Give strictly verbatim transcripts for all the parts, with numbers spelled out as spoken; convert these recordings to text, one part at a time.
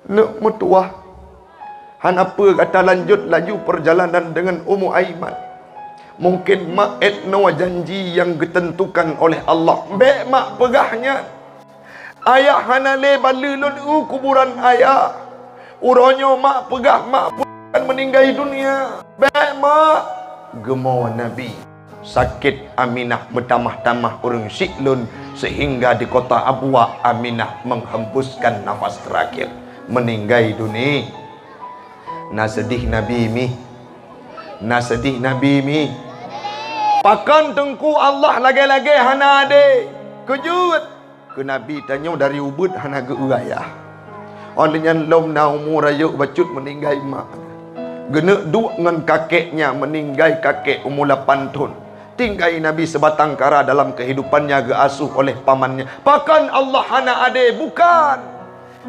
Neuk meutuwah, hana peue gata lanjut laju peurjalanan deungon Ummu Aiman. Mungken mak 'et noe janji nyang geuteuntukan oleh Allah. Bék mak peugah nyan. Ayah hana lé baleue lôn u kuburan ayah. Uroe nyoe mak peugah mak pun meuninggai dunia. Bék mak, geumoe Nabi. Sakét Aminah meutamah-tamah ureuëng syiek lôn, seuhingga di kota Abwa Aminah menghembuskan nafas terakhir, meuninggai dunia. Na seudeh Nabi mi. Na seudeh Nabi mi. Pakon Teungku Allah lagée-lagée hana adé? Keujeuet! Keu Nabi tanyoe dari ubeut hana geu-eu ayah. Óh lheueh nyan lom na umu rayeuk bacut meuninggai mak. Geuneuk duek ngon kakek nyan meuninggai kakek umu lapan thon. Tinggai Nabi seubatang kara dalam keuhidupannya geuasoh oleh pamannya. Pakon Allah hana adé? Bukan!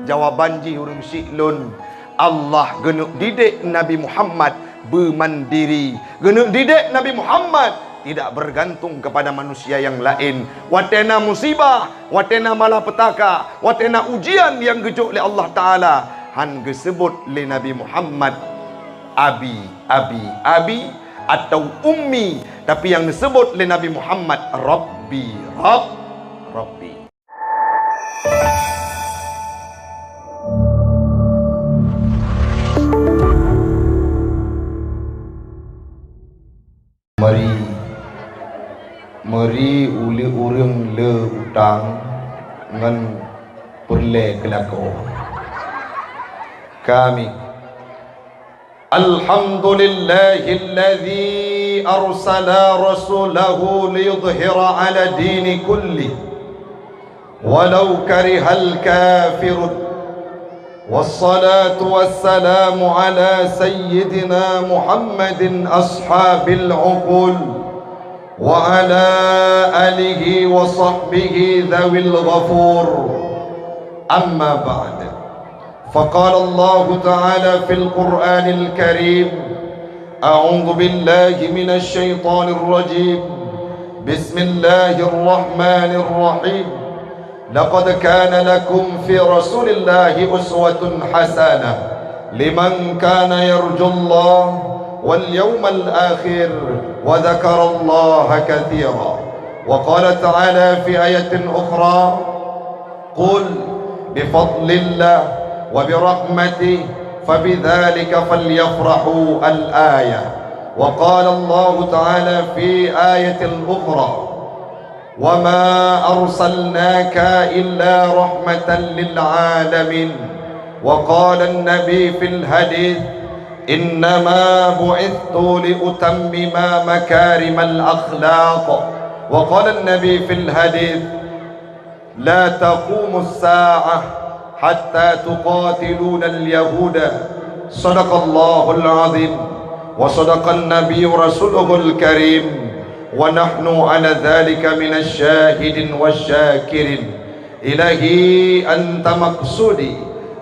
Jawaban jih ureuëng syiek lôn, Allah geuneuk didik Nabi Muhammad beumandiri. Geuneuk didik Nabi Muhammad tidak bergantung kepada manusia yang lain. Watée na musibah, watée na malapetaka, watée na ujian nyang geujok lé Allah Taala, han geuseubot lé Nabi Muhammad, "Abi, abi, abi," atau "Ummi," tapi nyang geuseubot lé Nabi Muhammad, "Rabbi, Rabb, Rabbi." Meuri, meuri uleue ureuëng le utang ngon peureulée keulakoe. Kami الحمد لله الذي أرسل رسوله ليظهر على الدين كله ولو كره الكافرون. والصلاة والسلام على سيدنا محمد أصحاب العقول وعلى آله وصحبه ذوي الغفور. أما بعد، فقال الله تعالى في القرآن الكريم: أعوذ بالله من الشيطان الرجيم. بسم الله الرحمن الرحيم. لقد كان لكم في رسول الله أسوة حسنة لمن كان يرجو الله واليوم الآخر وذكر الله كثيرا. وقال تعالى في آية أخرى: قل بفضل الله وبرحمته فبذلك فليفرحوا، الآية. وقال الله تعالى في آية أخرى: وما أرسلناك إلا رحمة للعالمين. وقال النبي في الحديث: إنما بعثت لأتمم مكارم الأخلاق. وقال النبي في الحديث: لا تقوم الساعة حتى تقاتلون اليهود. صدق الله العظيم وصدق النبي رسوله الكريم ونحن على ذلك من الشاهدين والشاكرين. إلهي أنت مقصودي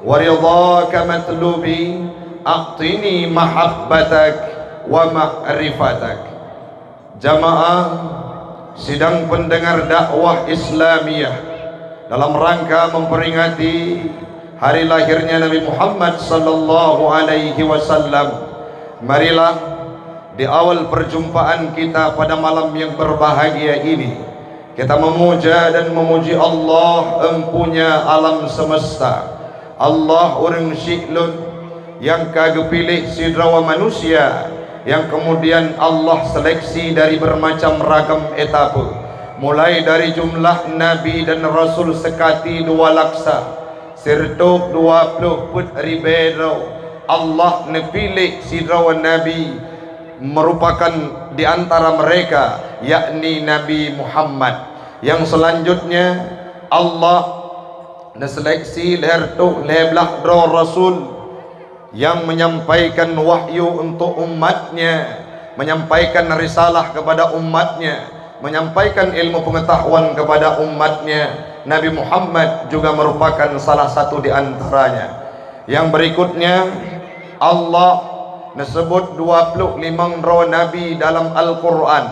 ورضاك مطلوبي، أعطني محبتك ومعرفتك. Jamaah sidang pendengar dakwah Islamiyah, dalam rangka memperingati hari lahirnya Nabi Muhammad sallallahu alaihi wasallam, marilah di awal perjumpaan kita pada malam yang berbahagia ini, kita memuja dan memuji Allah, Empunya alam semesta. Allah ureuëng syiek lôn nyang ka geupiléh sidroe manusia nyang keumudian Allah seleksi dari bermacam ragam etape, mulai dari jumlah nabi dan rasul seukati dua laksa, sireutoh dua ploh peuet ribée droe. Allah neupiléh sidroe nabi meurupakan di antara meureka, yakni Nabi Muhammad. Nyang seulanjutnya, Allah neuseleksi lhée reutôh lhée blaih droe rasul nyang menyampaikan wahyu untuk umatnya, menyampaikan risalah kepada umatnya, menyampaikan ilmu pengetahuan kepada umatnya. Nabi Muhammad juga merupakan salah satu di antaranya. Yang berikutnya, Allah neusebut dua ploh limong droe nabi dalam Al-Quran.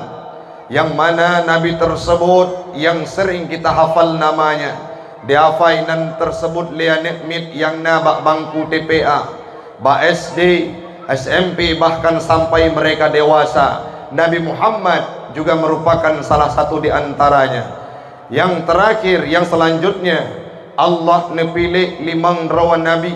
Yang mana nabi tersebut yang sering kita hafal namanya, Diafai nan teuseubut lé aneuëk miet nyang na bak bangku T P A, bak S D, S M P, bahkan sampai mereka dewasa, Nabi Muhammad juga merupakan salah satu di antaranya. Nyang teurakhir, nyang seulanjutnya, Allah neupiléh limong droe nabi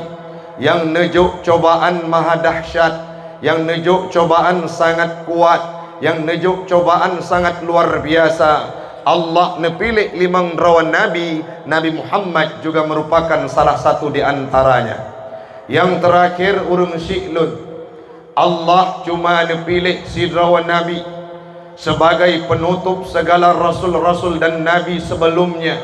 nyang neujok cobaan maha dahsyat, nyang neujok cobaan sangat kuat, nyang neujok cobaan sangat luar biasa. Allah neupiléh limong droe nabi, Nabi Muhammad juga merupakan salah satu di antaranya. Nyang teurakhir, ureuëng syiek lôn. Allah cuma neupiléh sidroe nabi sebagai penutup segala rasul-rasul dan nabi sebelumnya,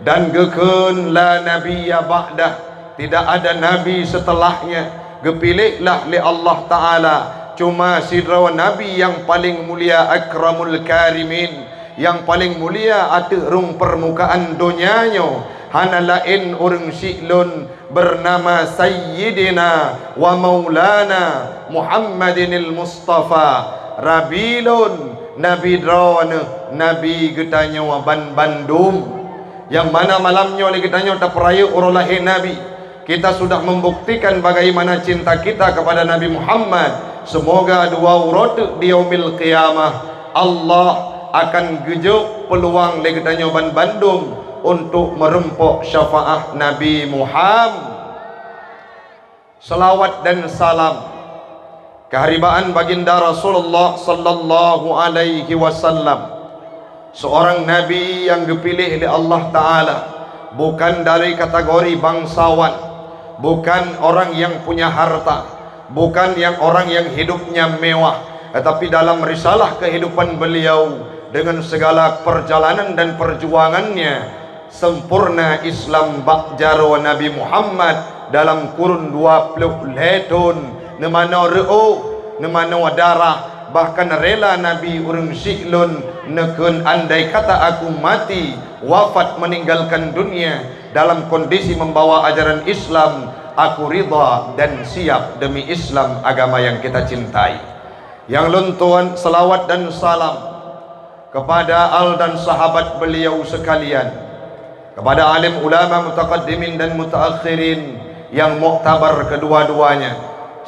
dan geukheun la nabiyya ba'dah, tidak ada nabi setelahnya. Geupiléh lah lé Allah Ta'ala cuma sidroe nabi nyang paléng mulia, akramul karimin, nyang paléng mulia ateueh rhueng peurmukaan donya nyoe, hana laén ureuëng syiek lôn, bernama Sayyidina wa Maulana Muhammadinil Mustafa, Rabi lôn, Nabi droeneueh, Nabi geutanyoe banbandum. Nyang mana malam nyoe lé geutanyoe tapeurayeuk uroe lahé Nabi, kita sudah membuktikan bagaimana cinta kita kepada Nabi Muhammad. Semoga dua uroe teuk di Yaumil Qiyamah, Allah akan geujok peuluang lé geutanyoe banbandum untuk meureumpok syafaat Nabi Muhammad. Salawat dan salam keuharibaan Baginda Rasulullah sallallahu alaihi wasallam, seorang nabi nyang geupiléh lé Allah Ta'ala, bukan dari kategori bangsawan, bukan orang yang punya harta, bukan yang orang yang hidupnya mewah, tetapi dalam risalah kehidupan beliau, dengan segala perjalanan dan perjuangannya, sempurna Islam bak jaroe Nabi Muhammad dalam kurun dua ploh lhée thon, neumanoe reuôh, neumanoe darah, bahkan rela Nabi ureuëng syiek lôn neukheun, andai kata aku mati, wafat, meninggalkan dunia dalam kondisi membawa ajaran Islam, aku ridha dan siap demi Islam, agama yang kita cintai. Nyang lôn tuan, salawat dan salam kepada al dan sahabat beliau sekalian, kepada alim ulama mutaqaddimin dan mutaakhirin yang muktabar kedua-duanya,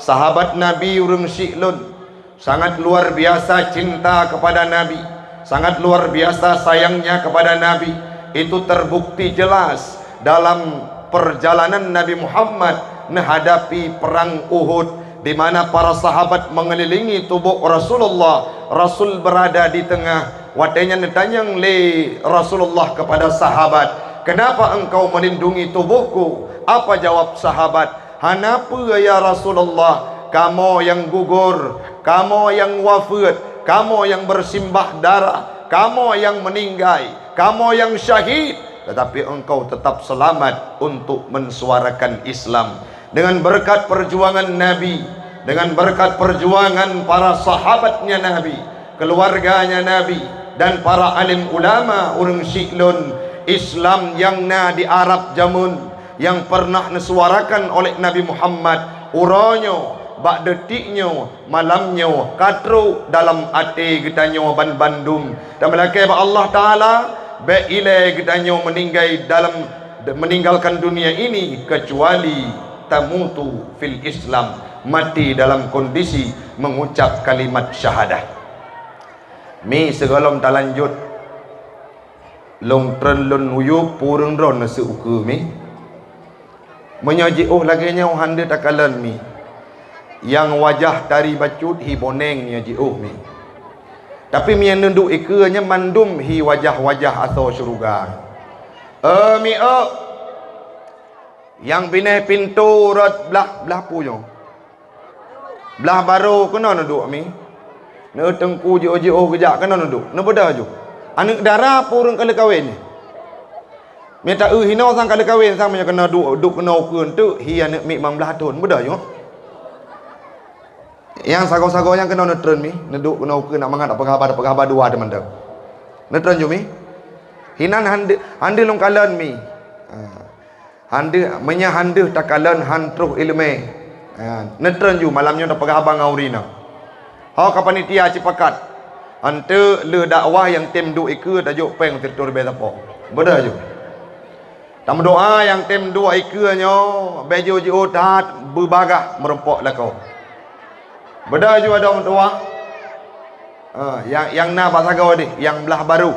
sahabat Nabi ureuëng syiek lôn, sangat luar biasa cinta kepada Nabi, sangat luar biasa sayangnya kepada Nabi. Itu terbukti jelas dalam perjalanan Nabi Muhammad menghadapi perang Uhud, di mana para sahabat mengelilingi tuboh Rasulullah, Rasul berada di tengah. Watée nyan neutanyong lé Rasulullah kepada sahabat, "Kenapa engkau melindungi tubuhku?" Apa jawab sahabat? "Hana peue, ya Rasulullah, kamoe nyang gugur, kamoe nyang wafeuet, kamoe nyang bersimbah darah, kamoe nyang meuninggai, kamoe nyang syahid, tetapi engkau tetap selamat untuk mensuarakan Islam." Dengan berkat perjuangan Nabi, dengan berkat perjuangan para sahabatnya Nabi, keluarganya Nabi, dan para alim ulama ureuëng syiek lôn, Islam nyang na di Arab jameun nyang pernah neusuarakan oleh Nabi Muhammad, uroe nyoe, bak detik nyoe, malam nyoe ka trok dalam até geutanyoe banbandum. Tameulakée bak Allah Taala, bék ilée geutanyoe meuninggai dalam, meninggalkan dunia ini kecuali tamutu fil Islam, mati dalam kondisi mengucap kalimat syahadah. Mi, sigohlom talanjut, lôn treun lôn yue peue ureuëng droeneuh seuukeue, mi. Meunyoe jiôh lagée nyoe, hana deuh takalon, mi. Nyang wajah tari bacut hi boneng nyoe jiôh, mi. Tapi meunyoe neuduek ikeue nyan mandum hi wajah-wajah asoe syeuruga. Eh, mi, eh. Nyang binéh pintoe rot blah, blah peue nyoe? Blah barô keunoe neuduek, mi. Neu teungku jiôh-jiôh geujak keunoe neuduek. Neubeudôh ju. Aneuëk dara peue ureuëng ka lheueh kawen nyoe? Mita eu hinoe sang ka lheueh kawen sang meunyoe keunoe duek, duek keunoe ukeue teuk, hi aneuëk miet limong blaih thon. Beudôh ju. Nyang sagoe-sagoe nyang keunoe neutreun, mi, neuduek keunoe ukeue, nak mangat peugah haba, peugah haba dua teumantong. Neutreun ju, mi. Hinan hana deuh, hana deuh lôn kalon, mi. Ha. Hana deuh, meunyoe hana deuh takalon, hana troh iéleumé. Ha, neutreun ju malam nyoe tapeugah haba ngon ureuëng inong. Ho ka panitia sipakat. Eunteuk lheueh dakwah nyang tem duek ikeue tajok péng sireutoh ribée sapo. Beudôh ju. Tameudoa nyang tem duek ikeue nyoe, bèk jiôh-jiôh that beubagaih meurumpok lakoe. Beudôh ju adoe meutuwah. Ha, nyang, nyang na bak sagoe deh, nyang blah barô.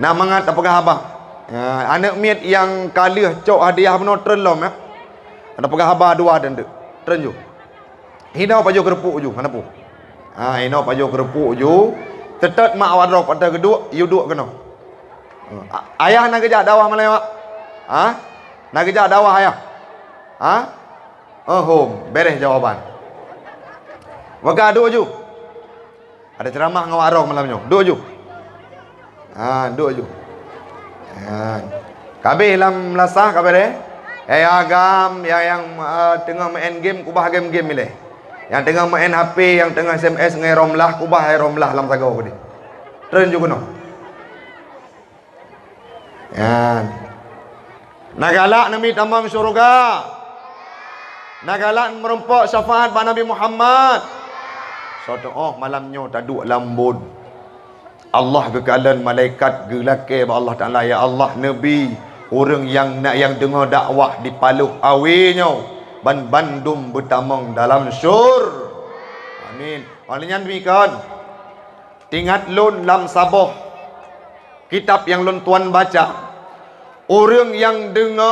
Na mangat tapeugah haba. Ha, aneuk miet nyang ka lheueh cok hadiah bunoe treun lom, ya. Tapeugah haba dua dan tu. Treun ju. Hinoe pajoh keureupuk ju, hana peue. Ha, hinoe pajoh keureupuk ju. Teutôt mak awak droe pat geuduek, yue duek keunoe. Ha, ayah na geujak dakwah malam nyoe? Ha? Na geujak dakwah ayah? Ha? Oh, hom, bereh jawaban. Maka duek ju. Ada ceramah ngon awak droe malam nyoe. Duek ju. Ha, duek ju. Ha. Kabeh lam melasah ka bereh. Eh, agam nyang, nyang, eh, teungoh main game, kubah game-game ilèe. Nyang teungoh main H P, nyang teungoh S M S ngon Romlah, kubah hai Romlah lam sagoe keudeh. Treun ju keunoe. Nyan. Na galak neumi tamong syeuruga. Na galak meurumpok syafaat bak Nabi Muhammad. Soe teu'oh malam nyoe taduek lam buet. Allah geukalon malaikat geulakèe bak Allah Taala, "Ya Allah, neubi ureueng nyang na, nyang deungö dakwah di Paloh Awe nyoe, banbandum beutamong dalam syur." Amin. Óh lheueh nyan demikian, teuingat lôn lam saboh kitab nyang lôn tuan baca, ureueng nyang deungö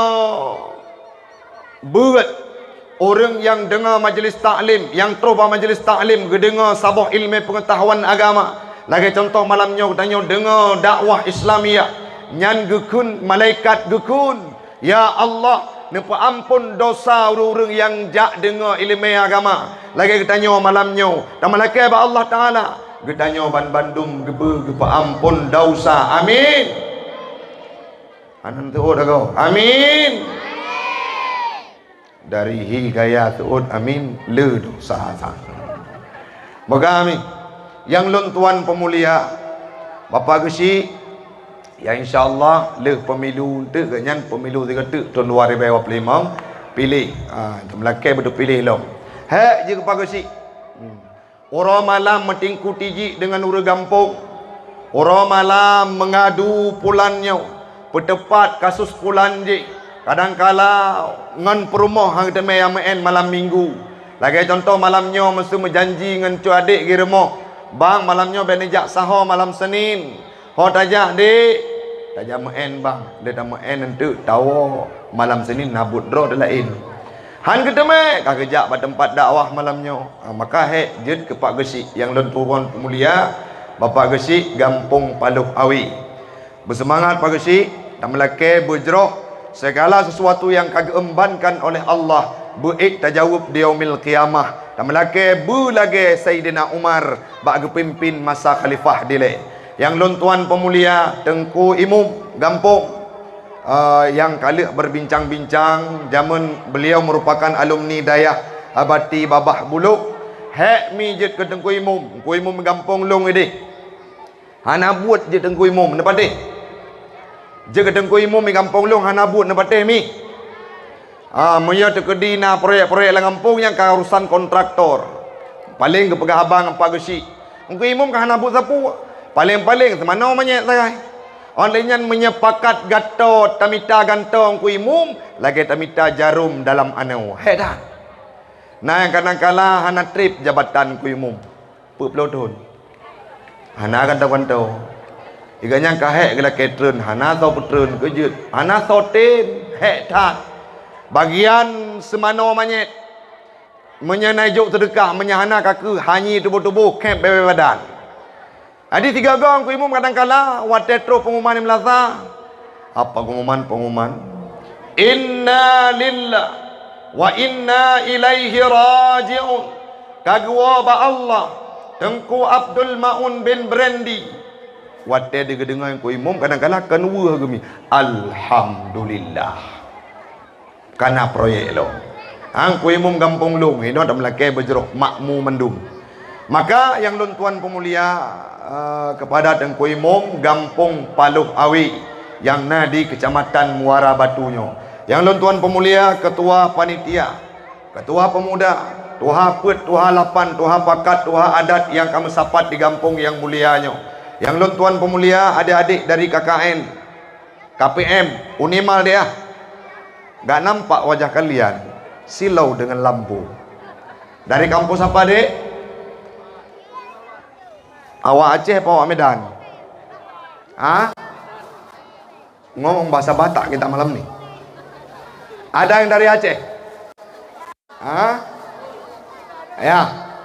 beuet, ureueng nyang deungö majlis taklim, nyang troh bak majlis taklim geudeungö saboh ileumèe peungeutahuan agama. Lagèe cuntoh malam nyoe geutanyoe deungö dakwah Islamiyah, nyan geukheun malaikat geukheun, "Ya Allah, neupeuamphon dosa ureueng-ureueng nyang jak deungö ileumèe agama." Lagèe geutanyoe malam nyoe, tameulakèe bak Allah Taala, geutanyoe banbandum geubeu geupeuamphon dosa. Amin. Hana teuôt lagoe. Amin. Dari hi gaya teuôt amin, le dosa sa. Moga amin. Nyang lôn tuan peumulia, Bapak Geuchik, ya insya Allah lheueh pemilu teuk geuh nyan, pemilu sigoe teuk thon dua ribèe dua puluh lima, piléh. Ha, tameulakèe beuteupiléh lom. Hék jeuet Bapak Geuchik. Hmm. Uroe malam meutingku tijik deungon ureueng gampông. Uroe malam meungadu pulan nyoe, peuteupat kasus pulan jih. Kadangkala ngon peurumoh han geuteumé nyang meu'en malam minggu. Lagèe cuntoh malam nyoe meuseu meujanji ngon cut adék geurumoh, "Bang, malam nyoe bèk neujak saho malam Senin." "Ho tajak, Dék?" "Tajak meu'en, Bang." "Lé tameu'en eunteuk tawoe malam Senin na buet droe laén." Han geuteumé ka geujak bak teumpat dakwah malam nyoe. Ha, maka hék jeuet keu Pak Geuchik nyang lôn tuan peumulia, Bapak Geuchik Gampông Paloh Awe. Beuseumangat Pak Geuchik, tameulakèe beujroh segala sesuatu nyang ka geuembankan oleh Allah beuék tajaweueb di Yaumil Qiyamah. Tameulakèe beulagèe Saidina Umar bak geupimpin masa khalifah dilèe. Nyang lôn tuan peumulia Teungku Imum Gampông, eh, nyang ka lheueh berbincang-bincang, jameun beliau merupakan alumni Dayah Abati Babah Bulok. Hék mi jeuet keu Teungku Imum, Teungku Imum gampông lôn idéh. Hana buet jeuet Teungku Imum neupatéh. Jeuet keu Teungku Imum di gampông lôn hana buet neupatéh mi. Ah, meunyoe teukeudi na proyek-proyek lam gampông nyang ka urusan kontraktor. Paleng geupeugah haba ngon Pak Geuchik. Teungku Imum ka hana buet sapeue. Paleng-paleng seumanoe manyét sagai. Óh lheueh nyan meunyoe pakat gato tamita gantoe Teungku Imum, lagèe tamita jarom dalam anoe. Hék that. Na nyang kadangkala hana trép jabatan Teungku Imum. Peuet ploh thon. Hana gantoe-gantoe. Iga nyang ka hék geulakèe treun, hana soe peutreun keu jeuet, hana soe tem, hék that. Bagian seumanoe manyét. Meunyoe na jok seudeukah, meunyoe hana ka keuh, hanyé tuboh-tuboh, khép bèe-bèe badan. Jadi sigoe-goe Teungku Imum kadangkala watèe troh peungumuman di meulasa. Apa pengumuman-pengumuman? Inna lillah wa inna ilaihi raji'un. Ka geuwoe bak Allah, Teungku Abdul Maun bin Brandy. Watèe geudeungoe Teungku Imum kadangkala kon weueh geumi. Alhamdulillah. Kana proyek lom. Teungku Imum gampông lôn, inoe tameulakèe beujroh makmu mandum. Maka nyang lôn tuan peumulia, eh, kepada Teungku Imum Gampông Paloh Awe nyang na di Kecamatan Muara Batu nyoe. Nyang lôn tuan peumulia Ketua Panitia, Ketua Pemuda, Tuha Peuet, Tuha Lapan, Tuha Pakat, Tuha Adat nyang ka meusapat di gampông nyang mulia nyoe. Nyang lôn tuan peumulia adék-adék dari K K N. K P M, Unimal deh ah. Gak nampak wajah kalian silau dengan lampu. Dari kampus apa, Dek? Awak Aceh apa awak Medan? Ha? Ngomong bahasa Batak kita malam ni. Ada yang dari Aceh? Ha? Ya,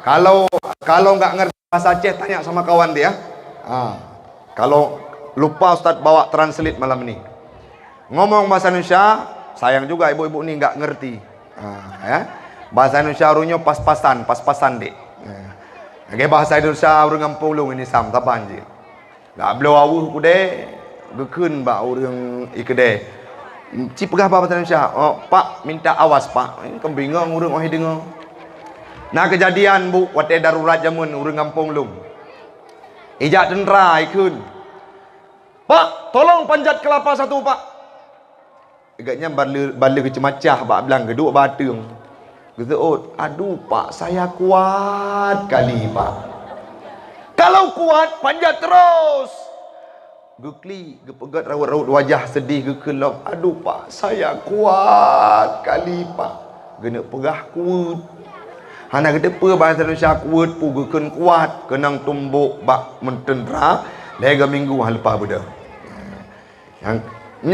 kalau kalau nggak ngerti bahasa Aceh, tanya sama kawan dia. Ha. Kalau lupa, Ustaz bawa translate malam ni. Ngomong bahasa Indonesia, sayang juga ibu-ibu ni nggak ngerti. Ha, ya. Bahasa Indonesia ureueng nyoe pas-pasan, pas-pasan dek. Ha. Lagèe bahasa Indonesia ureueng gampông lôn ini sam, saban jih. Gak bloe aweuh keudè, geukheun bak ureueng i keudè. Ci peugah bak bahasa Indonesia, "Oh, Pak, minta awas, Pak." Kan bingong ureueng óh deungoe. Na keujadian, Bu, watèe darurat jameun ureueng gampông lôn. Ijak teuntra ikheun, "Pak, tolong panjat kelapa satu, Pak." Gobnyan bale-, bale geuceumacah bak blang geuduek bak ateueng. Geuseuôt, "Aduh, Pak, saya kuat kali, Pak." "Kalau kuat, panjat terus." Geuklik, geupeugèt raut-raut wajah seudeh geukheun lom, "Aduh, Pak, saya kuat kali, Pak." Geuneuk peugah kuet. Hana geuteupeue bahasa Indonesia kuet peue geukheun kuat, keunong tumbok bak meuteuntra, lhèe minggu han leupah beudôh. Nyang,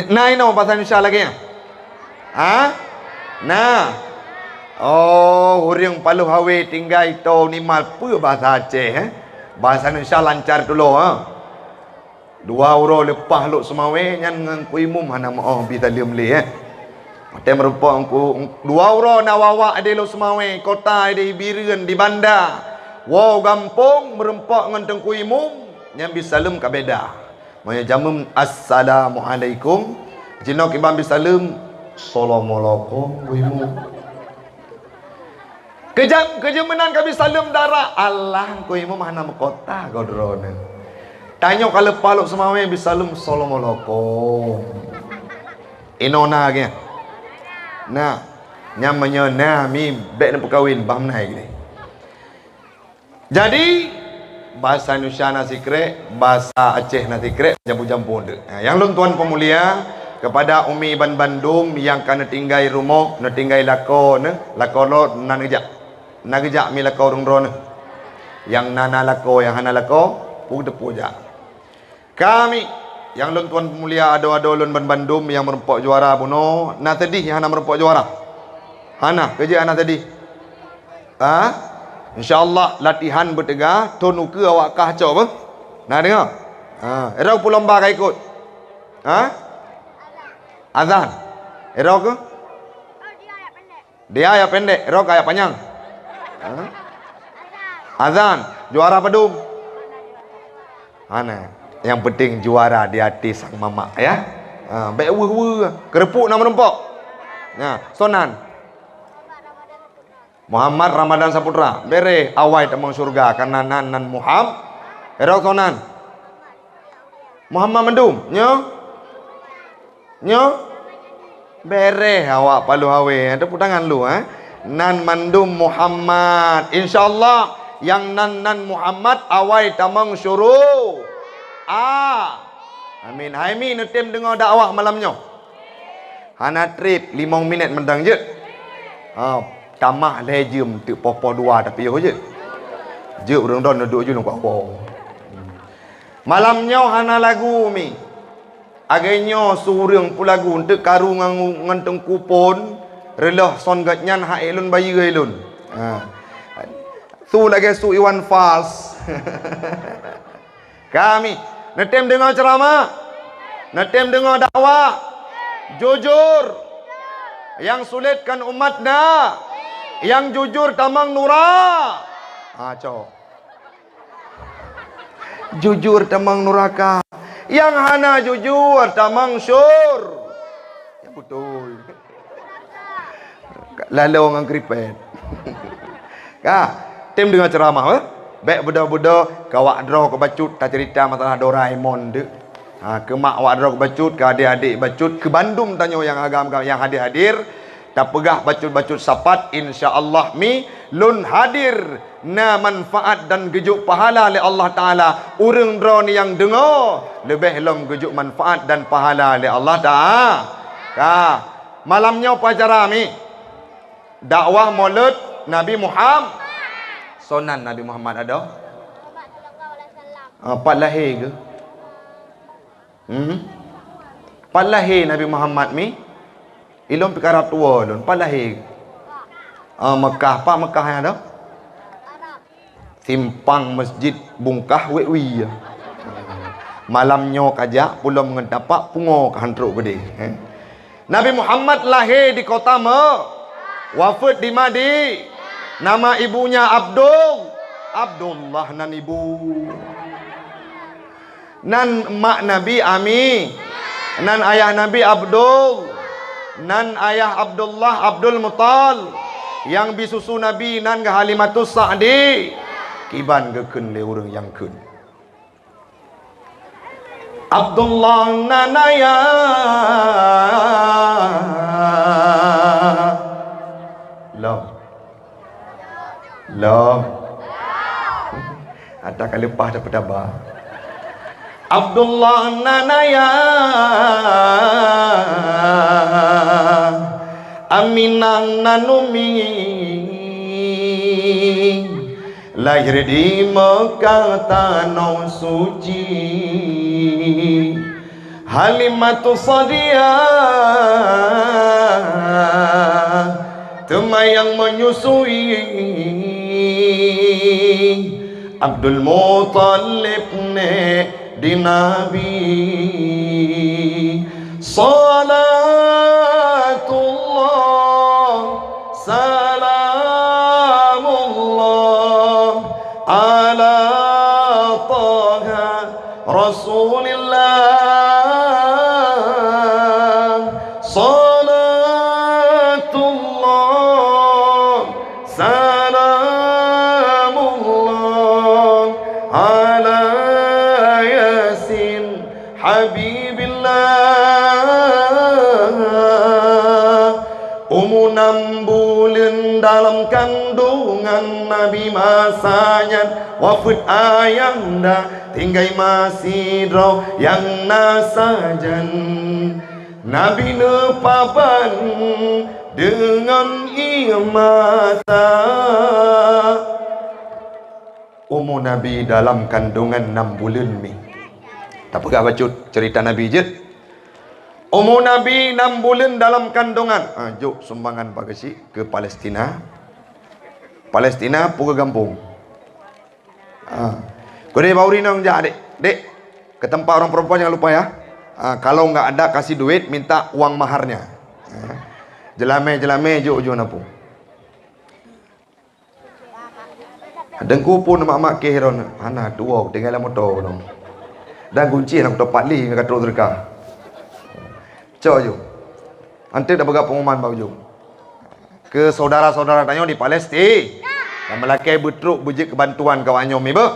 na inoe bahasa Indonesia lagèe nyan? Ha? Na. Oh, ureueng Paloh Awe tinggai to Unimal peue bahasa Aceh, eh? Bahasa Indonesia lancar tulo, ha? Dua uroe leupah Lhokseumawe nyan ngon Teungku Imum hana meu'oh bi saleuem lé, eh? Watèe meurumpok Teungku, dua uroe na wawak di Lhokseumawe, kota di Bireuen, di Banda. Woe gampông meurumpok ngon Teungku Imum, nyan bi saleuem ka beda. Meunyoe jameun, "Assalamualaikum." Jinoe kiban bi saleuem, "Assalamualaikum, Teungku Imum." Keujam, keujeuem meunan ka bi saleuem dara, "Allah, Teungku Imum hana meukota goe droeneuh." Tanyoe ka leupah Lhokseumawe bi saleuem, "Assalamualaikum." Inoe na lagèe nyan? Na. Nyan meunyoe na, mi, bèk neupeukawen, bah meunan lagèe nyan. Jadi, bahasa Indonesia na sikrek, bahasa Aceh na sikrek, jampu-jampu deuek. Ha, nyang lôn tuan peumulia, kepada umi ban bandum nyang ka neutinggai rumoh, neutinggai lakoe neuh, lakoe lôn na neujak. Na geujak mi lakoe ureueng droeneuh. Nyang na, na lakoe, nyang hana lakoe, peue teupeu jak. Kami, nyang lôn tuan peumulia, adoe-adoe lôn ban bandum nyang meurumpok juara bunoe, na seudeh nyang hana meurumpok juara? Hana, keu jih hana seudeh. Ha? Insya Allah latihan beuteuga, thon ukeue awak kah cok beuh. Na deungoe? Ha, ira peue lomba ka ikot? Ha? Azan. Ira keu? Dia ayat pendek, rok ayat panyang. Ha? Azan, juara padum. Hana. Nyang penting juara di até sang mamak, ya. Ha, bèk weueh-weueh. Keureupuk na meurumpok. Nah, soe nan? Muhammad Ramadan Saputra. Bereh, awai tamong syurga karena nan, nan Muham-, rok soe nan? Muhammad mandum, nyoe? Nyoe? Bereh awak Paloh Awe, eh. Tepuk tangan lu, eh. Nan mandum Muhammad. Insya Allah, nyang nan, nan Muhammad awai tamong syuru. A. Amin. Hai mi, neutem deungoe dakwah malam nyoe. Hana trép, limong minèt mantong jeuet. Ha, tamah lhèe jeuem teuk poh-poh dua tapiôh jeuet. Jeuet ureueng droeneuh duek jeuet lôn kuat woe. Malam nyoe hana lagu mi. Lagèe nyoe su ureueng peulagu, eunteuk karu ngon, ngon Teungku Pon, reuloh son geuh nyan han ék lôn bayeue lôn. Ha. Su lagèe su Iwan Fals. Kami neutem deungoe ceuramah, neutem deungoe dakwah. Jujur, nyang sulet kan umat na. Nyang jujur tamong nura. Ha, cok. Jujur tamong nuraka. Nyang hana jujur tamong syur. Ya beutôi. Lalo ngon kripet. Ka, tem deungoe ceuramah, eh? Bèk beudôh-beudôh, keu awak droe keu bacut taceurita masalah Doraemon tu. Ha, keu mak awak droe keu bacut, keu adék-adék bacut, keu bandum tanyoe nyang agam-agam nyang hadir-hadir. Tapeugah bacut-bacut sapat, insya Allah mi lôn hadir na manfaat dan geujok pahala lé Allah Taala. Ureuëng droeneuh nyang deungoe leubeh lom geujok manfaat dan pahala lé Allah Taala. Ka. Malam nyoe peue acara mi? Dakwah Maulud Nabi Muhammad. Sonan Nabi Muhammad ada? Ah, pat lahé geuh? Hmm? Pat lahé Nabi Muhammad mi? Ilôn pih karab tuwoe lôn, pat lahé? Ah, Mekah, pat Mekah nyan dah? Simpang Masjid Bungkah wék wie. Malam nyoe kajak pulo meungeut tapak pungo ka han trok beudé. Eh. Nabi Muhammad lahé di kota Me-, wafeuet di Madi-, nama ibunya Abdul, Abdullah nan ibu. Nan mak Nabi Ami, nan ayah Nabi Abdul, nan ayah Abdullah Abdul Muttalib, nyang bisusu Nabi nan geuh Halimatus Sa'di. Kiban geukheun lé ureuëng nyang kheun. Abdullah nan ayah. Lom. Lom. Ata ka leupah dah peutaba. Abdullah nan ayah, Aminah nan umi, lahir di Mekah tanoh suci. Halimatus Sa'diyah teuma nyang menyusui. Abdul Muttalib nèk di Nabi. Salatullah, salamullah ala Taha Rasulillah. Salatullah, salamullah ala Yasin Habibillah. Umu nam buleuen dalam kandungan Nabi masa nyan, wafeuet ayahanda, tinggai ma sidroe nyang na sajan. Nabi neupaban deungon ié mata. Umu Nabi dalam kandungan nam buleuen mi. Tapeugah bacut cerita Nabi jeuet. Umu Nabi nam buleuen dalam kandungan. Ah, jok sumbangan bak geuchik keu Palestina. Palestina peue keu gampông. Ah. Keudeh bak ureueng inong jak, Dek. Dek, ke tempat orang perempuan jangan lupa ya. Ah, kalau nggak ada kasih duit, minta uang maharnya. Ah. Jeulamé-jeulamé jok ujoe na peue. Teungku pun mak-mak keh ron hana tuwoe tinggai lam moto nyoe. Dan gunci hana kutopat lé ngon ka trok teuka. Cok ju. Anteuk dah peugah pengumuman bak ujong. Keu saudara-saudara tanyoe di Palestina. Dan meulakée beutrok beujeuet keu bantuan keu awak nyoe mi beuh.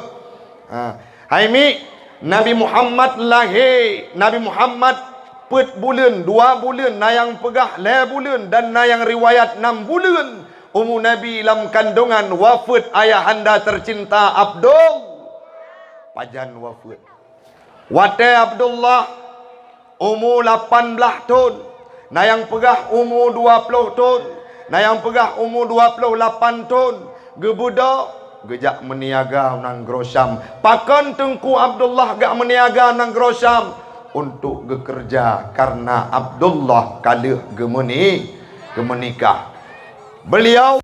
Ha. Hai mi, Nabi Muhammad lahé, Nabi Muhammad peuet buleuen, dua buleuen, na nyang peugah lhée buleuen dan na nyang riwayat nam buleuen. Umu Nabi lam kandungan wafeuet ayahanda tercinta Abdul. Pajan wafeuet? Watée Abdullah umu lapan blaih thon, na nyang peugah umu dua ploh thon, na nyang peugah umu dua ploh lapan thon, geubeudôh geujak meuniaga u nanggroe Syam. Pakon Teungku Abdullah geujak meuniaga u nanggroe Syam? Untuk geukeureuja, karena Abdullah ka lheueh geumeuni-, geumeunikah. Beliau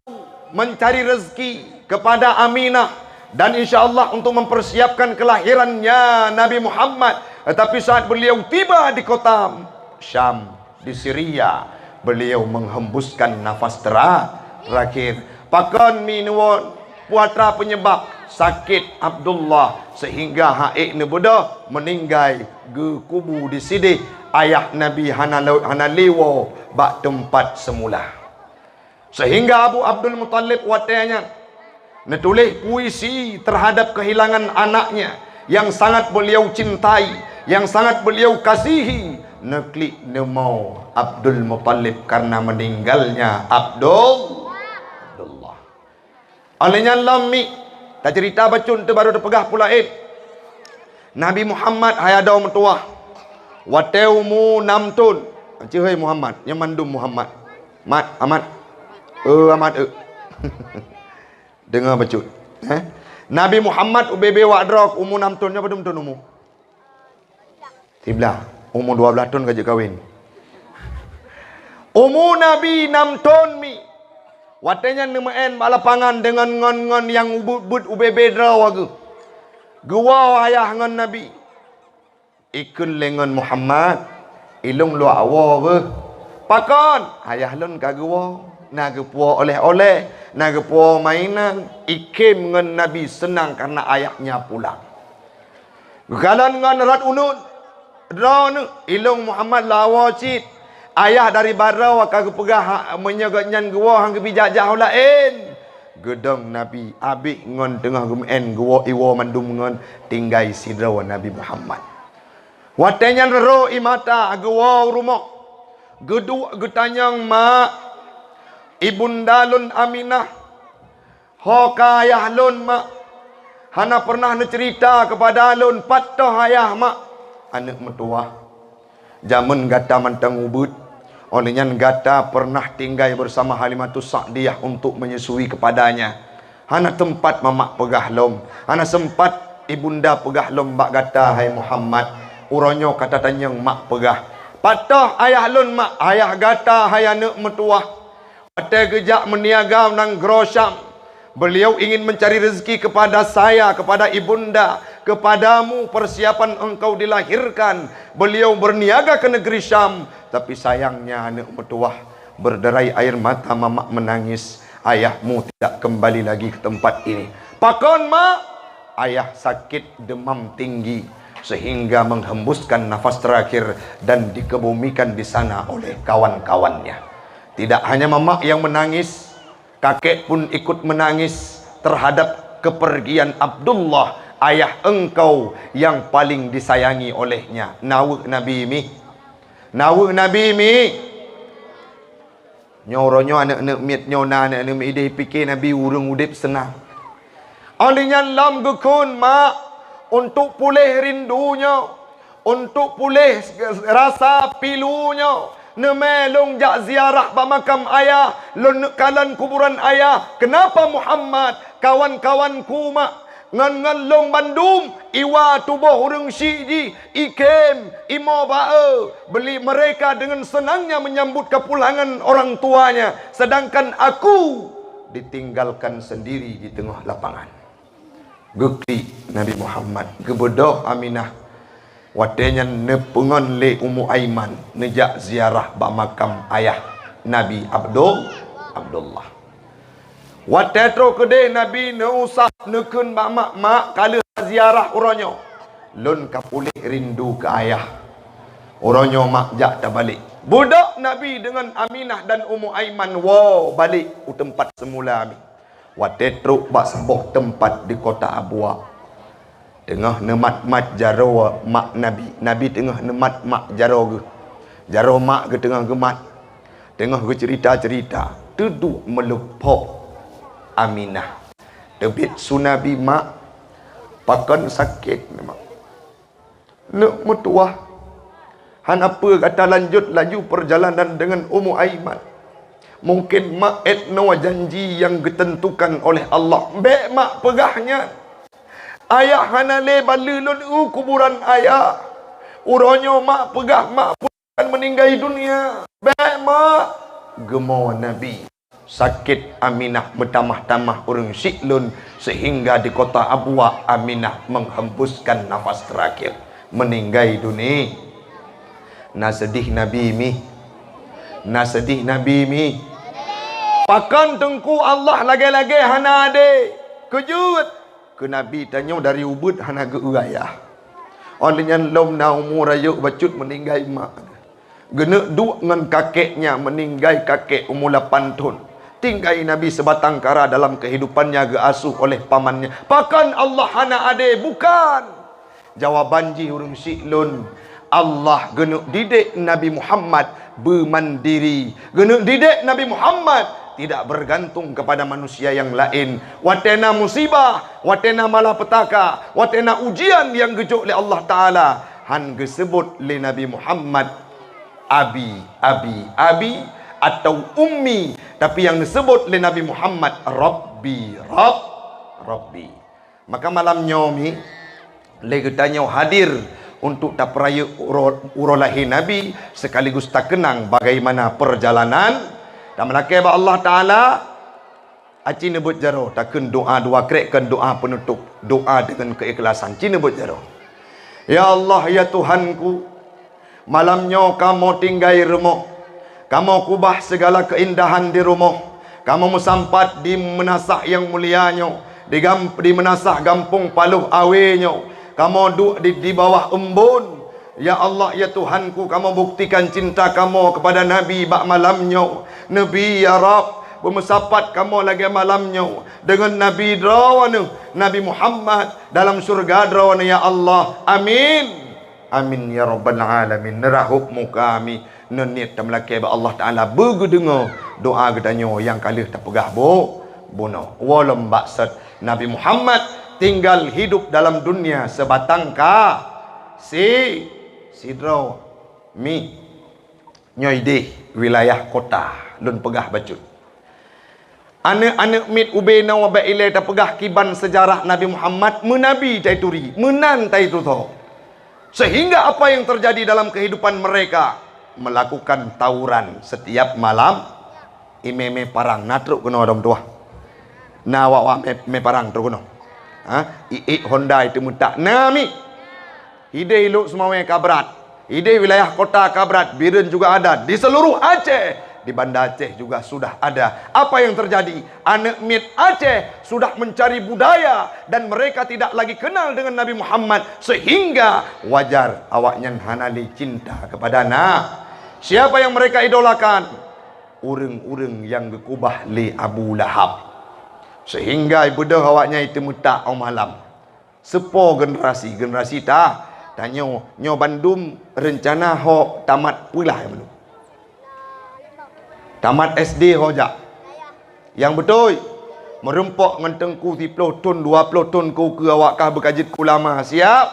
mencari rezeki kepada Aminah dan insya Allah untuk mempersiapkan kelahirannya Nabi Muhammad. Tetapi saat beliau tiba di kota Syam, di Syria, beliau menghembuskan nafas tera-, terakhir. Pakon mi neuwon, peue atra penyebab sakit Abdullah sehingga han ék neubeudôh, meuninggai, geukubu disideh, ayah Nabi hana lo-, hana lé woe bak teumpat seumula. Sehingga Abu Abdul Muttalib watée nyan neutuléh puisi terhadap kehilangan anaknya yang sangat beliau cintai, yang sangat beliau kasihi, Neuklik neumo Abdul Muthalib karena meninggalnya Abdul-, Abdullah. Óh lheueh nyan lom mi, taceurita bacut teuh barô teupeugah peue laén. Nabi Muhammad hai adoe meutuwah. Watée umu nam thon, ceuhôi Muhammad, nyan mandum Muhammad. Mat, Amat. Eu, Amat, eu. Deungoe bacut. Eh? Nabi Muhammad ubé-bé wak droe umu nam thon, nyoe padum thon umu? Siblaih, umu dua blaih thon ka jeuet kawen. Umu Nabi nam thon mi. Watée nyan neumeu'en bak lapangan deungon ngon-ngon nyang ubeuet-ubeuet ubé-bé droe geuh. Geuwoe ayah ngon Nabi. Ikheun lé ngon Muhammad, "Ilôn luwah woe beuh." "Pakon?" "Ayah lôn ka geuwoe. Na geupuwoe oleh-oleh, na geupuwoe mainan." Ikhem ngon Nabi seunang karena ayahnya pulang. Geukalon ngon rot uneuen, "Droeneuh, ilôn Muhammad luwah woe cit. Ayah dari baroe ka geupeugah ha-, meunyoe gobnyan geuwoe han geubri jak-jak u laén." Geudong Nabi abéh ngon teungoh geumeu'en geuwoe iwoe mandum ngon tinggai sidroe Nabi Muhammad. Watée nyan rhot ie mata geuwoe u rumoh. Geuduek geutanyong mak, "Ibunda lôn Aminah, ho ka ayah lôn, mak? Hana pernah neuceurita keupada lôn pat toh ayah, mak?" "Aneuëk meutuwah, jamén gata mantong ubeuet, óh lheueh nyan gata pernah tinggai bersama Halimatus Sa'diyah untuk menyusui kepadanya. Hana teumpat mamak peugah lom, hana sempat ibunda peugah lom bak gata, hai Muhammad. Uroe nyoe ka tatanyong mak peugah, 'Pat toh ayah lôn, mak?' Ayah gata, hai aneuëk meutuwah, watée geujak meuniaga u nanggroe Syam, beliau ingin mencari rezeki kepada saya, kepada ibunda, kepadamu persiapan engkau dilahirkan. Beliau berniaga ke negeri Syam, tapi sayangnya, aneuëk meutuwah, berderai air mata mamak menangis. Ayahmu tidak kembali lagi ke tempat ini." "Pakon, mak?" "Ayah sakit demam tinggi sehingga menghembuskan nafas terakhir dan dikebumikan di sana oleh kawan-kawannya." Tidak hanya mamak yang menangis, kakek pun ikut menangis terhadap kepergian Abdullah, ayah engkau yang paling disayangi olehnya. Naweuek Nabi mi. Naweuek Nabi mi. Nyoe uroe nyoe aneuëk-aneuëk miet nyoe na aneuëk-aneuëk miet idéh pike Nabi ureuëng udeb seunang. Óh lheueh nyan lom geukheun, "Mak, untuk puléh rindu nyoe, untuk puléh rasa pilu nyoe, neumé lôn jak ziarah bak makam ayah, lôn neuk kalon kuburan ayah. Kenapa Muhammad? Kawan-kawanku, mak, ngon-ngon lôn bandum, iwa tuboh ureuëng syik jih, ikhem, imoe ba-e, beli mereka dengan senangnya menyambut kepulangan orang tuanya, sedangkan aku ditinggalkan sendiri di tengah lapangan." Geuklik Nabi Muhammad, geubeudôh Aminah. Watée nyan neupeungon lé Ummu Aiman neujak ziarah bak makam ayah Nabi Abdul-, Abdullah. Watée trok keudeh Nabi neuusap, neukheun bak mak, "Mak, ka lheueh ziarah uroe nyoe. Lôn ka puléh rindu keu ayah. Uroe nyoe mak jak tabalek." Beudôh Nabi deungon Aminah dan Ummu Aiman woe balek u teumpat seumula mi. Watée trok bak saboh teumpat di kota Abwa, teungoh neumat-mat jaroe mak Nabi. Nabi teungoh neumat mak jaroe geuh. Jaroe mak geuh teungoh geumat. Teungoh geuceurita-ceurita, teuduek meuleuphok Aminah. Teubiet su Nabi, "Mak, pakon sakét, mak?" "Neuk meutuwah, hana peue, gata lanjut laju peurjalanan deungon Ummu Aiman. Mungken mak ét noe janji nyang geuteuntukan oleh Allah." "Bék mak peugah nyan. Ayah hana lé baleue lôn u kuburan ayah. Uroe nyoe mak peugah mak akan meuninggai dunia." "Bék mak," geumoe Nabi. Sakét Aminah meutamah-tamah ureuëng syik lôn, sehingga di kota Abwa Aminah menghembuskan nafas terakhir, meuninggai dunia. Na seudeh Nabi mi. Na seudeh Nabi mi. Pakon Teungku Allah lagée-lagée hana adé? Keujeuet! Keu Nabi tanyoe dari ubeuet hana geu-eu ayah. Óh lheueh nyan lom na umu rayeuk bacut meuninggai mak. Geuneuk duek ngon kakeknya, meuninggai kakek umu lapan thon. Tinggai Nabi seubatang kara dalam keuhidupannya geuasuh oleh pamannya. Pakon Allah hana adé? Bukan! Jawaban jih ureuëng syik lôn, Allah geuneuk didik Nabi Muhammad beumandiri. Geuneuk didik Nabi Muhammad tidak bergantung kepada manusia yang lain. Watée na musibah, watée na malapetaka, watée na ujian nyang geujok lé Allah Taala, han geuseubut lé Nabi Muhammad abi, abi, abi atau ummi, tapi nyang geuseubut lé Nabi Muhammad Rabbi, Rabb, Rabbi. Maka malam nyoe mi, lé geutanyoe hadir untuk tapeureuyek uroe, uroe lahé Nabi sekaligus takeunang bagaimana perjalanan. Tameulakée bak Allah Taala, aci neubeuet jaroe, takheun doa dua krek, kheun doa peunutup, doa deungon keuikhlasan, ci neubeuet jaroe. Ya Allah, ya Tuhanku, malam nyoe kamoe tinggai rumoh. Kamoe kubah sigala keuindahan di rumoh. Kamoe meusampat di meunasah nyang mulia nyoe, di gam-, di meunasah gampông Paloh Awe nyoe. Kamoe duek di, di bawah eumbon. Ya Allah, ya Tuhanku, kamoe buktikan cinta kamoe keupada Nabi bak malam nyoe. Nabi, ya Rabb, beumeusapat kamoe lagée malam nyoe deungon Nabi droeneuh, Nabi Muhammad, dalam syeuruga droeneuh, ya Allah. Amin. Amin ya rabbal alamin. Neurahop muka mi, neuniet tameulakée bak Allah Taala beugeudeungoe doa geutanyoe nyang ka lheueh tapeugah bu-, bunoe. Walom baksot Nabi Muhammad tinggal hidup dalam dunia sebatang ka si-, sidroe mi. Nyoe ideh wilayah kota lôn peugah bacut. Aneuëk-aneuëk miet ubé noe bék ilée tapeugah kiban seujarah Nabi Muhammad meunabi taituri, meunan taitutoe. Sehingga apa yang terjadi dalam kehidupan mereka, melakukan tawuran setiap malam. Imé-imé parang na trok keunoe dom tuah. Na awak-awak mé, mé parang trok keunoe. Ha? Iék Honda itu meutak na mi. Ideh Lhokseumawe ka brat. Ideh wilayah kota ka brat, Bireuen juga ada. Di seluruh Aceh, di Banda Aceh juga sudah ada. Apa yang terjadi? Aneuëk miet Aceh sudah mencari budaya dan mereka tidak lagi kenal dengan Nabi Muhammad, sehingga wajar awaknyan hana lé cinta kepada na-, siapa yang mereka idolakan? Ureuëng-ureuëng nyang geukubah lé Abu Lahab. Sehingga beudôh awaknyan itu meutak óh malam. Seupôt generasi, generasi ta-, tanyoe, nyoe bandum reuncana ho tamat peulah nyang bandum. Tamat S D ho jak. Nyang beutôi, meurumpok ngon teungku siploh thon, dua ploh thon keu, keu awak kah beukajeuet keu ulama. Siap?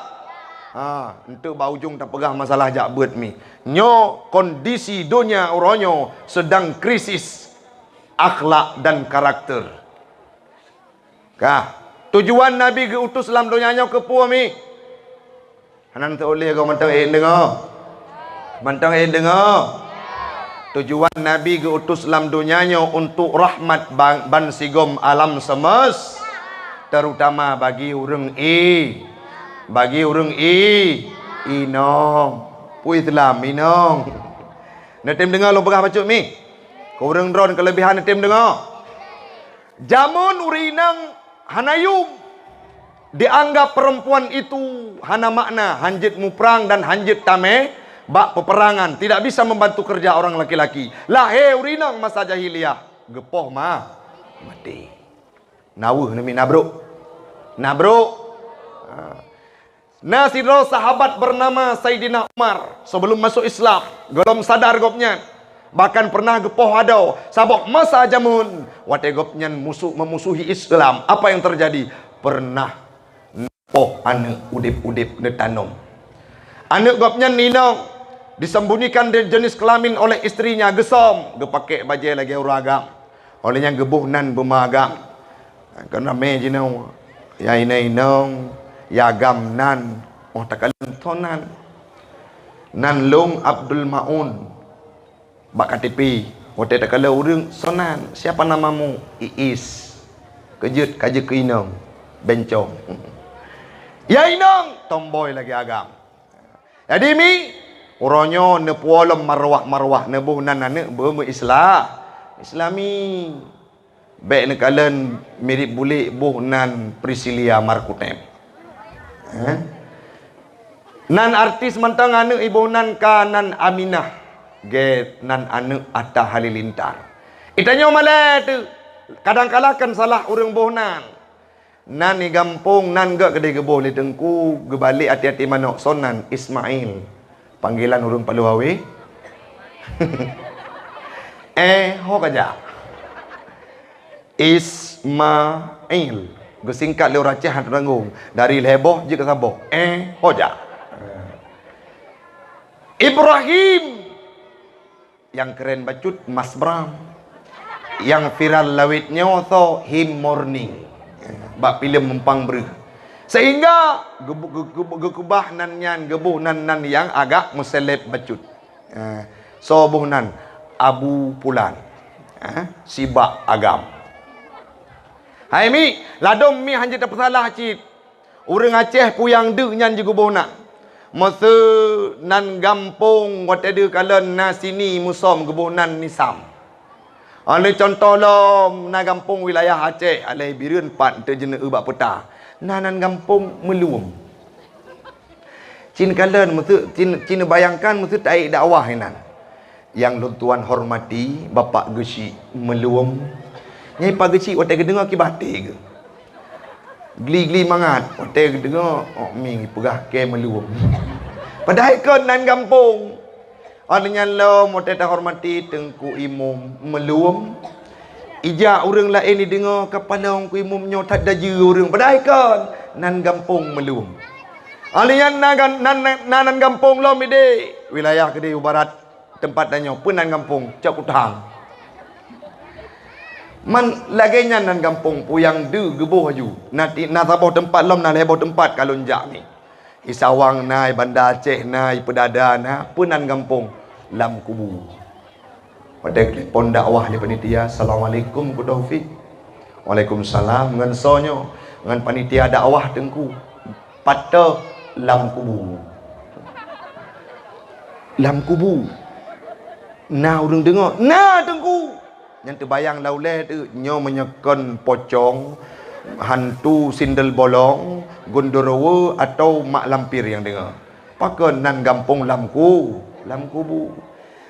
Ha, enteuk bak ujong tapeugah masalah jak beuet mi. Nyoe kondisi donya uroe nyoe sedang krisis akhlak dan karakter. Kah, tujuan Nabi geu-utus lam donya nyoe keupeue mi? Hana teuoleh goe mantong ék deungoe. Mantong ék deungoe. Tujuan Nabi geu-utus lam donya nyoe untuk rahmat ban, ban sigom alam semes, terutama bagi ureuëng i-, bagi ureuëng i-, inong. Peue Islam inong? Neutem deungoe lôn peugah bacut mi? Keu ureuëng droen keulebihan neutem deungoe. Jameun ureuëng inong hana yum. Dianggap perempuan itu hana makna, hanjeuet muprang dan hanjeuet tamé bak peperangan, tidak bisa membantu kerja orang laki-laki. Lahé ureuëng inong masa jahiliyah, geupoh ma-, maté. Naweuh neumi nabrok. Nabrok. Ha. Na sidroe sahabat bernama Saidina Umar, sebelum masuk Islam, gohlom sadar gobnyan, bahkan pernah geupoh adoe, saboh masa jameun, watée gobnyan musuh, memusuhi Islam, apa yang terjadi? Pernah poh aneuëk udeb-udeb neutanom. Aneuëk gobnyan inong disembunyikan de-, jenis kelamin oleh istrinya, geusöm, geupakée bajée lagée ureuëng agam. Óh lheueh nyan geuboh nan beumeuagam. Kan ramé jinoe, ya inong-inong, ya agam nan, óh takalon tho nan. Nan lôn Abdul Maun. Bak K T P, watée takalon ureuëng, "Soe nan, siapa namamu?" "Iis." Keujeuet ka jeuet keu inong, bencong. "Ya inong," tomboi lagée agam. Jadi mi, uroe nyoe neupuwoe lom marwah-marwah, neuboh nan aneuëk beumeu-Isla-, Islami. Bék neukalon mirip bulek boh nan Priscilia Markutem. Eh? Nan artis mantong aneuëk iboh nan ka nan Aminah, gét nan aneuëk Atta Halilintar. Itanyoe malée teuh, kadang kala kan salah ureuëng boh nan. Nan di gampông nan gét keudeh geuboh lé teungku, geubalek até-até manok, soe nan Ismail. Panggilan ureuëng Palu Awe. Eh, ho ka jak. Ismail. Geusingkat lé ureuëng Aceh hana tanggong. Dari lhée boh jeuet keu saboh. Eh, ho jak. Ibrahim. Nyang keren bacut Mas Bram. Nyang viral lawét nyoe soe, Him Morning. Bak filem Meumpang Breuh. Sehingga geubu-, geu-, geu-, geukeubah nan nyan, geuboh nan, nan nyang agak meuseleb bacut. Eh, soe boh nan? Abu Pulan. Eh, sibak agam. Hai mi, ladôm mi hanjeuet tapeusalah cit. Ureuëng Aceh puyang deuek nyan jigeuboh nan. Meuseu nan gampông watée deuh kalon na sini musöm geuboh nan nisam. Alai cuntoh lom na gampông wilayah Aceh, alai Bireuen pat teujeuneuh bak peuta. Na nan gampông Meuluem. Cin kalon meuseu, cin, cin bayangkan meuseu taék dakwah inan. Nyang lôn tuan hormati, Bapak Geuchik Meuluem. Nyai Pak Geuchik watée geudeungoe kiban até geuh. Gli-gli mangat watée geudeungoe, ôk mieng peugah kée Meuluem. Padahai kon nan gampông. Óh lheueh nyan lom watée tahormati Teungku Imum Meuluem. Ijak ureuëng laén jideungoe ka palong Teungku Imum nyoe that dajeue ureuëng. Padahai kon nan gampông Meuluem. Óh lheueh nyan na gan-, nan, na nan gampông lom idéh, wilayah keudéh u barat. Teumpat tanyoe, peue nan gampông, Cok Kutang. Man lagée nyan nan gampông puyang deuek geuboh aju. Na ti-, na saboh teumpat lom, na lhée boh teumpat ka lôn jak mi. I Sawang na, i Banda Aceh na, i Peudada na, peue nan gampông, Lam Kubu. Watée telepon dakwah lé panitia, "Assalamualaikum, Ku Taufik." "Waalaikumsalam, ngon soe nyoe?" "Ngon panitia dakwah, Teungku." "Pat teuh?" "Lam Kubu." "Lam Kubu na ureuëng deungoe?" "Na, Teungku." Nyang teubayang lam ulée teuh, nyoe meunyoe kon pocong, hantu sindel bolong, gondorowo atau mak lampir nyang deungoe. Pakon nan gampông Lam Ku-, Lam Kubu.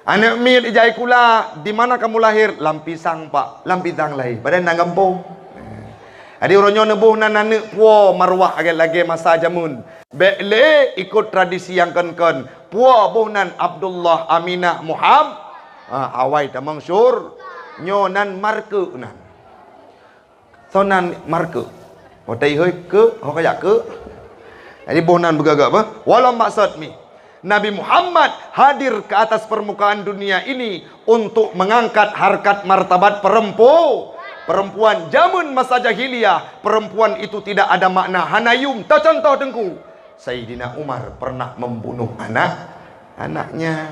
Aneuëk miet ijai kula, "Di mana kamu lahir?" "Lam Pisang, Pak." "Lam Pisang lahé, padahai nan gampông." Jadi uroe nyoe neuboh nan aneuëk puwoe marwah lagée-lagée masa jameun. Bék lé ikot tradisi nyang kon-kon. Puwoe boh nan Abdullah, Aminah, Muham-, ha, awai tamong syur. Nyoe nan markeuk nan. Soe nan markeuk. Watée ihôi keuk, ho kajak keuk. Jadi boh nan beugagak bah. Walau maksud mi, Nabi Muhammad hadir ke atas permukaan dunia ini untuk mengangkat harkat martabat perempu-, perempuan. Jameun masa jahiliyah, perempuan itu tidak ada makna, hana yum. Teucontoh Teungku, Saidina Umar pernah membunuh anak, anaknya.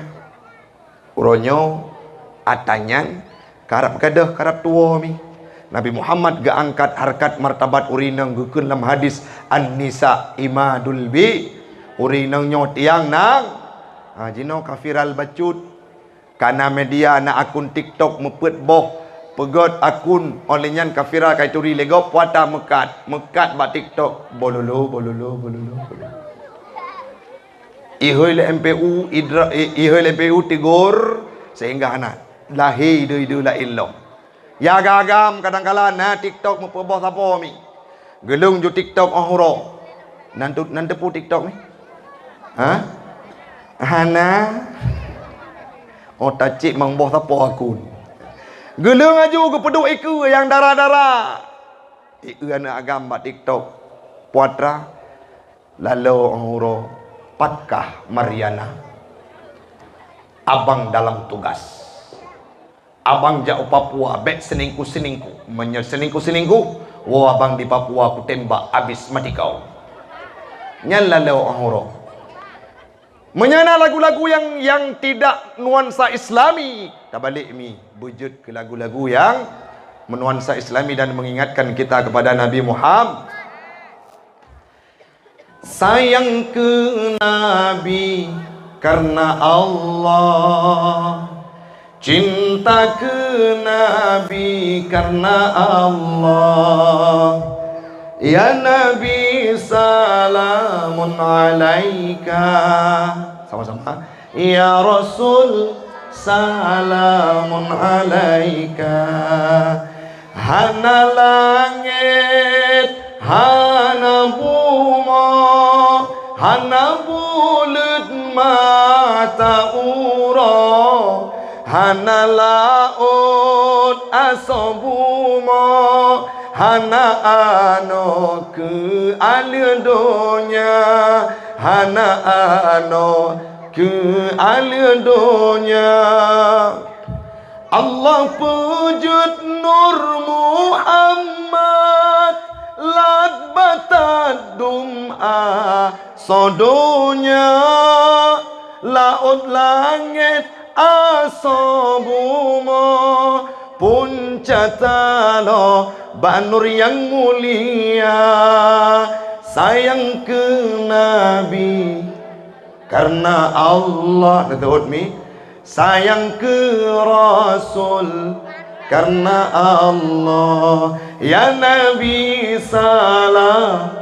Uroe nyoe atra nyan karab gadôh, karab tuwoe mi. Nabi Muhammad geuangkat harkat martabat ureuëng inong geukheun lam hadis, "An-nisa imadul bi-," ureuëng inong nyoe tiang nang. Ha, jinoe ka viral bacut. Kana media na akun TikTok meupeuet boh, peugét akun, óh lheueh nyan ka viral, ka ituri lé gob, puata meukat, meukat bak TikTok, bololo, bololo, bololo, bololo. Ihôi lé M P U, idra-, i-, ihôi lé M P U tigor, sehingga hana lahé idéh-idéh laén lom. Ya agam-agam kadangkala na TikTok meupeuboh sapo mi. Geuleueng ju TikTok óh uroe. Nan tu-, nan teupeu TikTok mi? Ha? Hana. Oh, tacit mang boh sapo akun. Geuleueng aju geupeuduek ikeue nyang dara-dara. Ikeue aneuëk agam bak TikTok. Puatra. Laloe óh uroe, pat kah Mariana? Abang dalam tugas. Abang jak u Papua, bék selingkuh-selingkuh. Meunyoe selingkuh-selingkuh, woe abang di Papua kutembak abis mati kau. Nyan laloe óh uroe. Meunyoe na lagu-lagu nyang, nyang tidak nuansa Islami, tabalek mi, beujeuet keu lagu-lagu nyang menuansa Islami dan mengingatkan kita kepada Nabi Muhammad. Sayang keu Nabi karena Allah, cinta keu Nabi karena Allah. Ya Nabi, salamun alaika. Sama-sama. Ya Rasul, salamun alaika. Hana langét, hana bumoe, hana buleuen ma-, uroe, hana laôt asoe bumoe, hana anoe keu aleueng donya, hana anoe keu aleueng donya. Allah peujeuet nur Muhammad lat batat dum asoe donya, laôt langét asoe bumoe, punca taloe bak nur nyang mulia. Sayang keu Nabi, karena Allah, neutuot mi. Sayang keu Rasul, karena Allah. Ya Nabi, salam.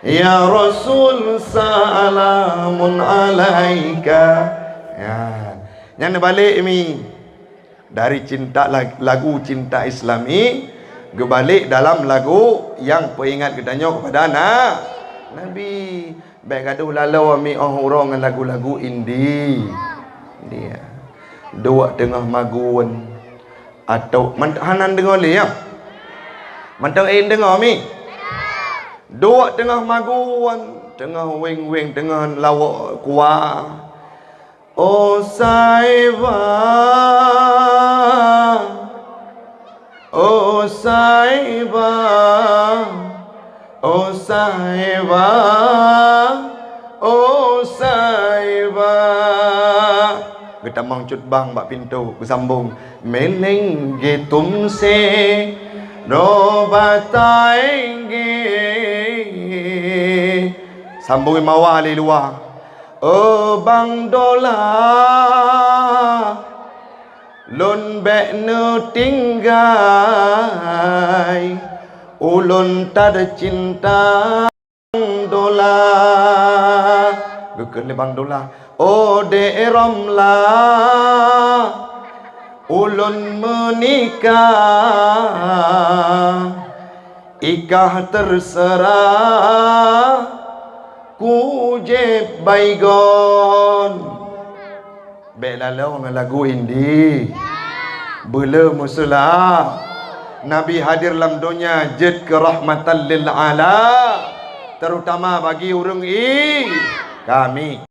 Ya Rasul, salamun alaika. Ya. Nyan balek mi. Dari cinta lag-, lagu Cinta Islami, geubalek dalam lagu nyang peuingat geutanyoe kepada na-, Nabi. Bèk gadôh laloe mi 'oh uroe ngon lagu-lagu Indi. India. Duek teungoh magun. Atau man-, hana deungoe lé, ya? Mantong én deungoe mi. Duek teungoh magun, teungoh weng-weng, teungoh lawok kuah. Oh Saiba, oh Saiba, oh Saiba, oh Saiba. Geutamong cut bang bak pintoe, geusambong. Meneng geutumse, no batai gé. Sambong mawa lé luwa. Oh Bang Dola, lôn bèk neutinggai, ulôn teucinta Bang Dola. Geukheun lé Bang Dola, oh Dek Romla, ulôn meunikah. Ikah terserah, kujép baigon. Bèk laloe ngon lagu Indi. Beuleu meuseula. Nabi hadir lam donya jeuet keu rahmatan lil ala, terutama bagi ureueng i-, kami.